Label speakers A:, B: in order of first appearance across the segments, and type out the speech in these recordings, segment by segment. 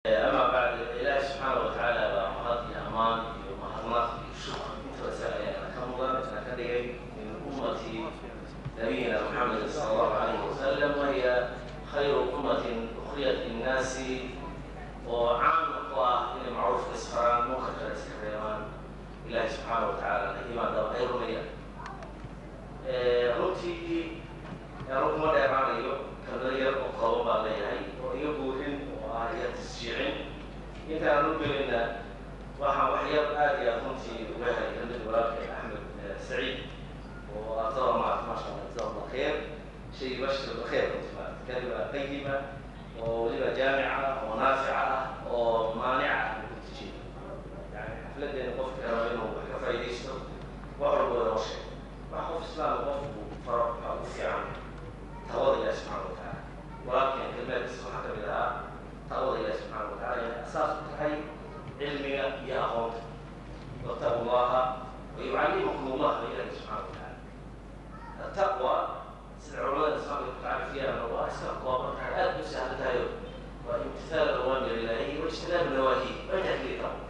A: Amaa bacd, Ilaahi subxaana wa tacaala baa mahad iyo ammaan iyo mahadnaq iyo shukr intaba isaga ayaana ka mudan, ina ka dhigay min ummati nabiyina Muxamedin sala allahu alayhi wasalam, wahiya khayru ummatin ukhrijat linnaasi, oo caamna ku ah inay macruufka isfaraan, munkarkana iska reebaan, Ilaahi subxaana wa tacaala iimaan dhaba ay rumeeyaan. Runtii anu kuma dheeraanayo, kelmado yar oo kooban baan leeyahay oo iga buurin oo ah iga tasjiicin. Intaan u gelinna, waxaan wax yar aad iyo aad runtii uga helay kelmada walaalkay Axmed Saciid oo atada maarata, maasha Allah, jazahu Allah khayr, shay yubashir bilkhayr. Runtii maarata kalima qayima oo weliba jaamica oo naafica ah oo maanica ah runtii jeeda, yani xafladeena qofka raba inuu wax ka faa'iidaysto, wax walba noo sheeg. Wax qof islaam qofku faro waxaa ugu fiican taqwada Ilahi subxana wa tacaala. Walaalkeen kelmaadkiisa waxaa ka mid ahaa taqwada Ilahi subxaana wa tacala inay asaas u tahay cilmiga iyo aqoonta. Wattaqu llaha wa yucallimukum allah ba Ilahi subxana wa tacaala. Ataqwa sida culamada islaamka ku tacrifiyaan waa iska kooban tahay, aad u sahlan tahayo, waa imtithaal awaamir ilaahi wa ijtinaab nawaahi. Waa intaa keliya taqwa,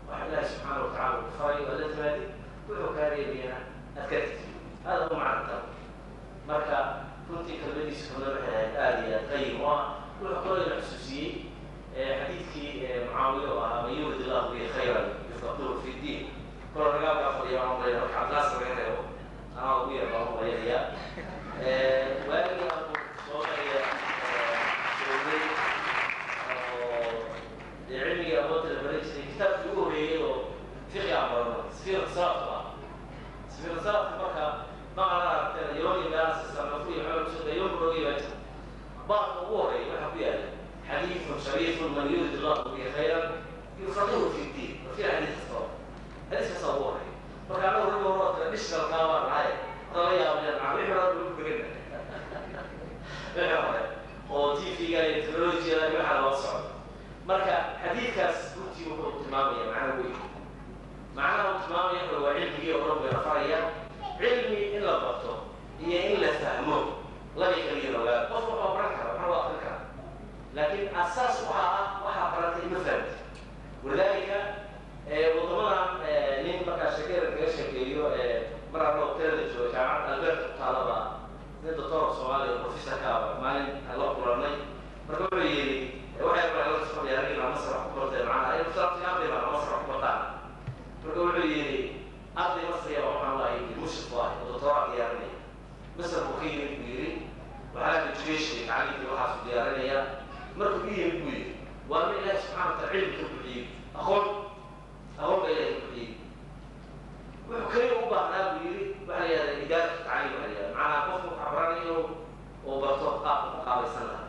A: waxa Ilahi subxaana wa tacala uu faray waa la timaadi, wuxuu kaa reebayana aad ka tagtid. Hada huwa macna taqwa. Marka runtii kelmadiisu kelmad waxay ahayd aada iyo aad qayim u ah. Wuxuu kaloo ina xusuusiyey xadiidkii Mucaawiya oo ahaa man yurid illahu bihi khayran yufaqihu fi ddiin. Kolo ragaalkaa fadhiya waan malaya, marka Cabdinaasir laga reebo anaa ugu yar baan umalaynayaa. Waagii aanu Soomaaliya joognay oo dee cilmigii aqoonta la baran jiray, kitaabkii ugu horreeyey oo fiqi aan barano Safiinat Salaadku ah. Safiinat Salaadku marka maqala aragteen yooni meelahaas iyo xoog soo yoon roogay baa jira. Baabka ugu horreeya waxaa ku yaala xadiidun shariifun, man yurid allahu bihi khayran yufaqihu fi ddiin. Fi xadiid kasta oo xadiis kasta ugu horreeya. Marka anagu rag hore oo traditionalkaa baan nahay, lala yaabeen macaa wixii hore lagu dhegana, wixii hore oo TV-ga iyo technologiyada iyo waxaa loo socdo. Marka xadiidkaas runtii wuxuu tilmaamaya macna weyn. Macnaha uu tilmaamaya wuxuu waa cilmigii oo dhan bay rafaraya. Cilmi in la barto iyo in la fahmo labay kaliya ogaada. Qofku wuxuu baran kara, waxna waa akrin karaa, laakiin asaas waxaa ah waxaa baratay ma fahamti. Walidaalika waddamadan nin markaa sheekada kaga sheekeeyo, mar anoo Canada joogo, jaamacad Alberta ku taalaba, nin doctor Soomaaliya professorka maalin la kulanay. Marka wuxuu yidhi waxay rabaan la socday aragina Masar wax ku bartay, macnaha in sababtii arday baa Masar wax ku bartaan. Marka wuxuu yidhi arday Masriya waxaan lahay mushrik ku ahay oo doctoraa diyaarinaya, Masar buu ka yimid buu yidhi, waxaa education tacliimkii waxaasuu diyaarinaya. Markuu i yimid buu yidhi waa nin Ilahi subxana wa taala cilmi ka buxiyey, aqoon aqoon baa Ilahi ka buxiyey. Wuxuu kaliya u baahnaa buu yidhi waxa la yihahda idaaratu tacliim, waxa la yihahda macnaha qofku wax baranayo oo barto qaabka ku qaabaysan lahaa.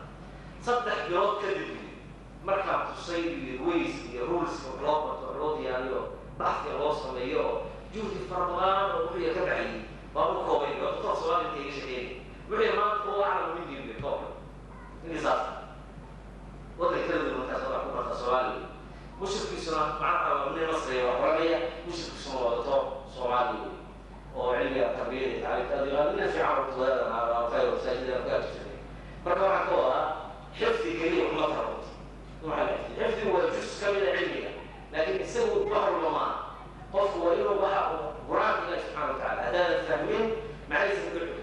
A: 3 bilood kadib buu yidhi markaan tusay buu yidhi ways iyo rules wax loo barto, wax loo diyaariyo, baxsiga loo sameeyo oo juhdi fara badan oo wuxuu ka baxayey baa u koobay. Waa doctor Soomaali inta iga sheekeynay. Wuxuu yidhi maanta kuwa aclamu minni buu yidhi koobka ninkii saas waddanka kala duwan markaas wax ku barta Soomaaliya. Mushrifkiisuna macnaha waa nin Masriya wax baranaya, mushrifkiisuna waa doctor Soomaali wey oo cilmiga tarbiyada iyo tacliimta aad yaqaan, nin fiican oo wadaadana khayr masaajidana ku agjiray. Marka waxaan ka wadaa xifdi keliya kuma taro runti. Waxaa la xifdi, xifdigu waa juz ka mid a cilmiga, laakiin isagu wax walba maaha. Qofku waa inuu waxa uu Qur-aanka Ilahi subxana wa tacala haddaadan fahmin macnihiisa ka xogto.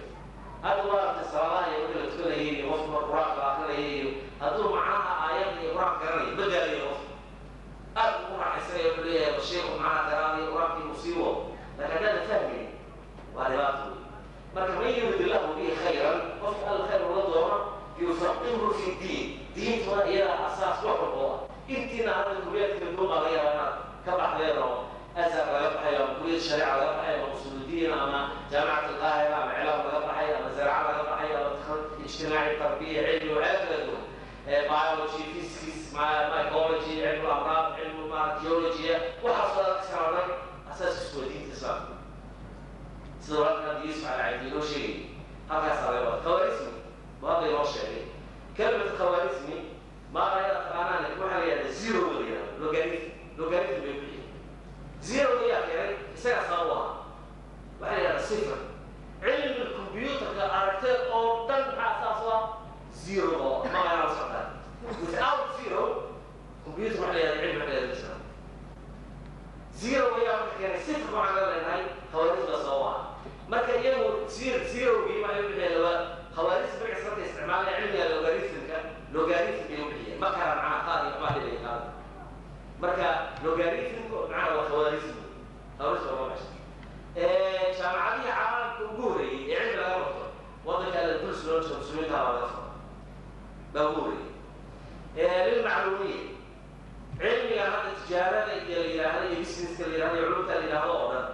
A: Hadda waa aragtay salaadaha iyo marka la tukanayay iyo qofku mar Qur-aanka la akrinayay, iyo hadduu macnaha aayadda iyo Qur-aanka garanayo ma daalayo qofku, aad ugu raaxaysanaya. Wuxuu leeyahay bashiiku macnaha qiraadii Qur-aankii uu sii wado, laakiin haddaadan fahmaynin waa dhibaato wey. Marka man yurid illahu bihi khayran, qofka Alla khayr ula doono, yufaqihu fi diin. Diintuna iyadaa asaas wax walba oo ah. Intiina hadda kuliyaad kala duwan baa laga yaabaa inaad ka baxdeen, oo Azhar laga baxay ama kuliyad shareeca laga baxay ama usuludiin ama Jaamicat Alqaahira ama iclaam laga baxay ama zaraca laga baxay ama ijtimaaci, tarbiya, cilmi waxyaala kala duwan, biology, physics, mycology, cilmu amraad, cilmu geology, waxaas oo arkaysaa oo dhan asaaskiisu waa diinta islaamka. Sida walaalkan hadda Yuusuf Cali Cabdi inoo sheegayay, halkaasaa laga wada. Khawaarismi buu hadda inoo sheegay. Kalimatu khawaarismi maana ayada taqaanaan, waxaa la yihahda zero la yihahda logarithm. Logarithm bay bixiyeen. Zero yaa keenay? Isagaa sabab u ahaa. Waxaa la yihahda sifr. Cilmi computerka aragteed oo dhan maxaa asaas u ah? Zero oo magaana la socdaa. Without zero computer Marka logarithmku macnaha waa khawaarism, khawaarism waa meesha. Jaamacadihii caalamka ugu horreeyey ee cilmi laga barto waddanka Al-Andalus loo jiro, muslimiinta baa laga furo, baa ugu horreeyey. Lilmacluumiya, cilmiga hadda tijaarada iyo la yidhaahdo iyo businesska la yidhahdo iyo culumta la yidhaahdo oo dhan,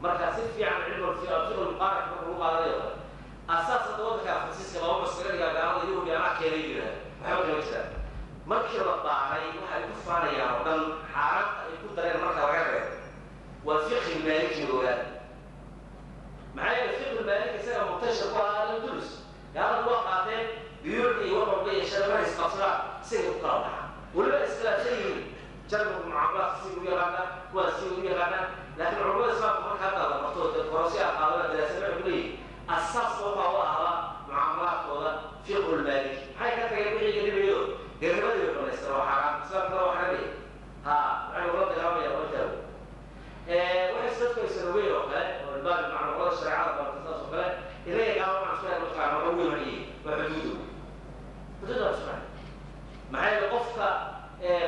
A: marka si fiican cilmu fiqh mubaarak marka lagu qaadanayo kale, asaas hadda waddanka Faransiiska laba maskaga dhigaa gaalada Yurub anaa keenay yidhahda, waxba kama jiraan. Markii la baaray, waxay ku faanayaan oo dhan xaaraanta ay ku dareen marka laga reebo waa fiqhi maaliki. Ogaada, maxaa yeele fiqhi maaliki isaga muntashir ku ahaa Al-Andalus. Gaaladu waa qaateen buyuucda iyo wax walba iyo sharciyaha isqabsadaan, isagay ku kala baxaan, weliba iskhilaafsan yihiin. Jarmalku mucaamalaadka si u yaqaanaa, kuwaas si u yaqaanaa, laakiin culamada islaamku marka hadda la barto korosyo a qaadana daraasad waxay ku leeyihin asaas waxaa u ahaa mucaamalaadkooda fiqhu lmaaliki. Maxay ka tageen wixii gelibayo? Dee ribadii bay banaysteen oo xaaraam, islaamkuna waa xaramaya. Ha, waxay ula dagaalamaya oo intaa waxay dadku aysan ogeyn oo kale oo ilbaab macluumaadka shareecada barata. Saas oo kale inaga gaalo waxaan isku hay mataqaana waxa ugu weyn waa xuduudu, xuduud waa isku hay. Maxaa yeele qofka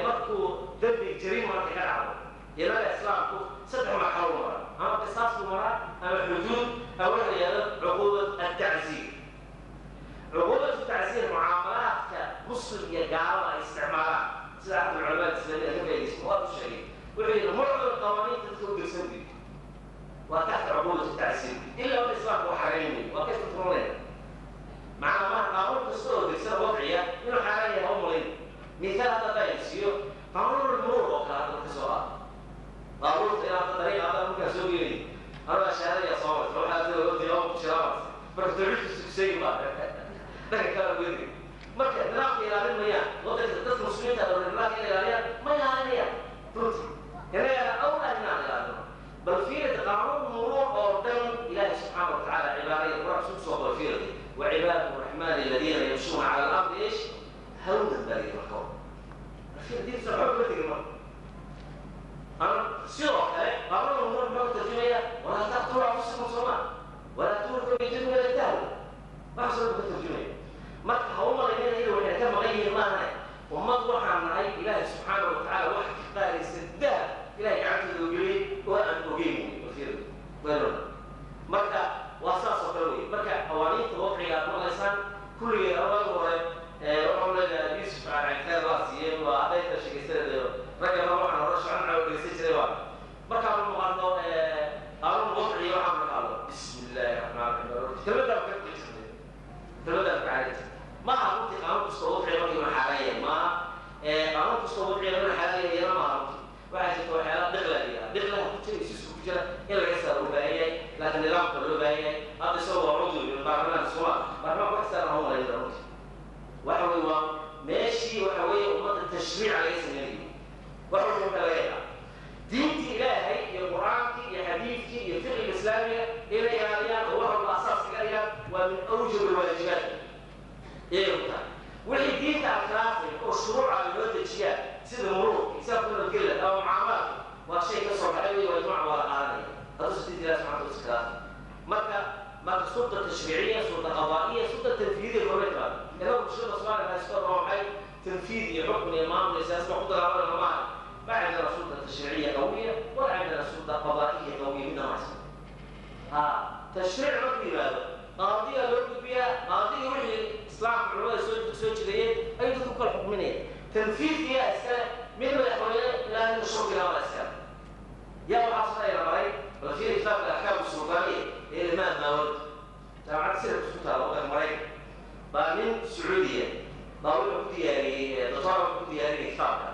A: markuu dembi jariima markay ka dhacdo, inaga islaamku saddex marxalo maraa: ama qisaas buu maraa, ama xuduud, ama waxa la yihahdo cuquubat altacziir. Cuquubat tacziir mucaamalaadka muslim iyo gaalada ay isticmaalaan, sida axad culamaa islaamiya ka faaidaysta oo aad u sheegay, wuxuu yidhi mucdam qawaaniinta dadka u degsan buyi waa taxta cuquubat tacziir, ilaa wa islaamku waa xarayn wey, waa ka istifroonaya. Macnaa maha qaanuun kasta oo degsan wadciya inuu xaaraan yahay ha u malayn. Mithaal hadda haddaa siiyo, qaanuun muruur oo kale hadda marka soo qaado baabuurta ilaa hadda dariiqa hadda markaa soo geelay, anaa shahaadaya soo marta, waxaa ogtay oo ku jiraa marka tawxiidka sugseegi baa dhanka kala weedi. Marka nidaamka ilaalin mayaan waddanka dadka muslimiinta ah, nidaamka inay ilaaliyaan ma ilaalinayaan runtii. Inagana awlaa inaan ilaalino. Bal fiirida qaanuun muruur oo dhan, ilaahay subxaana wa tacaala cibaadada qur-aanka isku soo qoray, fiirida wacibaadu raxmaani aladiina yamshuuna cala alardi ish hawnan baa yidhi. Marka fiir diinta waxba kama tegin. Marka ama sidoo kale qaanuun muruur muxuu ka tarjumaya? Walaa taqtuluu anfusakum, sooma walaa tulquu biydikum ila tahlu, waxaas oo ka tarjumaya. Marka ha u malaynina inay waxayna ka maqan yihiin, maahane ummad waxaan nahay ilaahay subxaana wa tacaala wax ka qaadaysa dahab ilahay gacantooda ogeliyey oo aan ogeyn wey. Marka waa saas oo kale wey. Marka qawaaniinta wadciga aad maqlaysaan kulligeed awaaga hore waxaan leeyahay Yuusuf khayr waa siiyey, waa ardayda sheegaysanaydo ragga mar waxaan hore socon caw dhegeysan jiray. Waa markaanu maqalno qaanuun wadciga, waxaan maqalno bismi illaahi raxmaan raxiim, kelmadaan ka bixi jirnay, kelmadaan ka caadan jirnay. Maaha runtii qaanuun kastoo wadciga markii inuu xaaraan yahay, maaha qaanuun kastoo wadciga inuu xaaraan yahayna, maaha runtii. Waxaa jirta waxyaala dhiqla la yidhaha, dhiqlaha ku jira isusu ku jira in laga saaro u baahan yahay, laakiin nidaamka loo baahan yahay hadda isaga waa cudwi min baarlamaanka Soomaal. Baarlamaanka wax saaran hau malayna runtii. Waxa weye waa meeshii waxa weeye ummadda tashriica laga sameynayay, wax walba marka laga yaraa diintii ilaahay iyo qur-aankii iyo xadiidkii iyo fiqiga islaamiga inay ilaaliyaan oo wax walba asaas kaga dhigaan waa min awjab alwaajibaat iyay ku tahay. Wixii diinta aan khilaafay oo shuruuca loo dejiyaa sida muruurka isaabka nabadgelya ama mucaamalaadka waa shay ka soo baxay wey, waa ijmac, waa la qaadanaya hadduusa diinta ilahi subxana wataala iskhilaafay. Marka sulta tashriiciya, sulta qadaa'iya, sulta tanfiidiya kormay timaado. Inagu bulshada Soomaaliya haysto oo waxay tanfiid iyo xukun iyo maamul iyo siyaasad ku dagaalamaya maaha. Ma cindana sulta tashriiciya qawiya wala cindana sulta qadaa'iya qawiya, midna ma haysan. Ha, tashriic markuu yimaado qaadiga loo gudbiyaa, qaadiga wixii islaamka culamada soo jideeyeen ayuu dadku kala xukminaya. Tanfiidka yaa iskale? Mid madaxweyne ilaa mid shurkiga baa iskale. Yaa waxaas ayna maray? Bal fiir kitaabka axkaam sultaaniya ee imaam Maaward, jaamacad sida isku taala waddanka Maraykan, baa nin Sacuudiya baa wuxuu ku diyaariyey, doctor wuxuu ku diyaariyey kitaabka.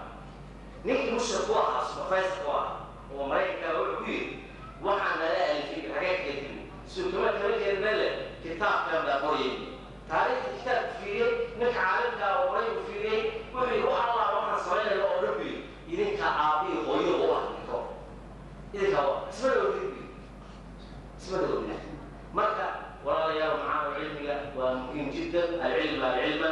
A: Ninkii mushrik ku ahaa, professor ku ahaa oo Maraykanka, wuxuu ku yidhi waxaan nala alifay xagee kaga timi siduu kama keenin mele kitaabkan baa qorayay. Taariikhda kitaabku fiiriyey, ninka caalimka oo qoray uu fiiriyey, wuxuu yidhi wax allah waxaan samaynayna oo dhan buu yidhi idinka aabbihi hooyo u ah ninko idinka waa isma dhowdin buu yidhi, isma dhowdin. Marka walaalayaal, macaano cilmiga waa muhiim jiddan, alcilma alcilma.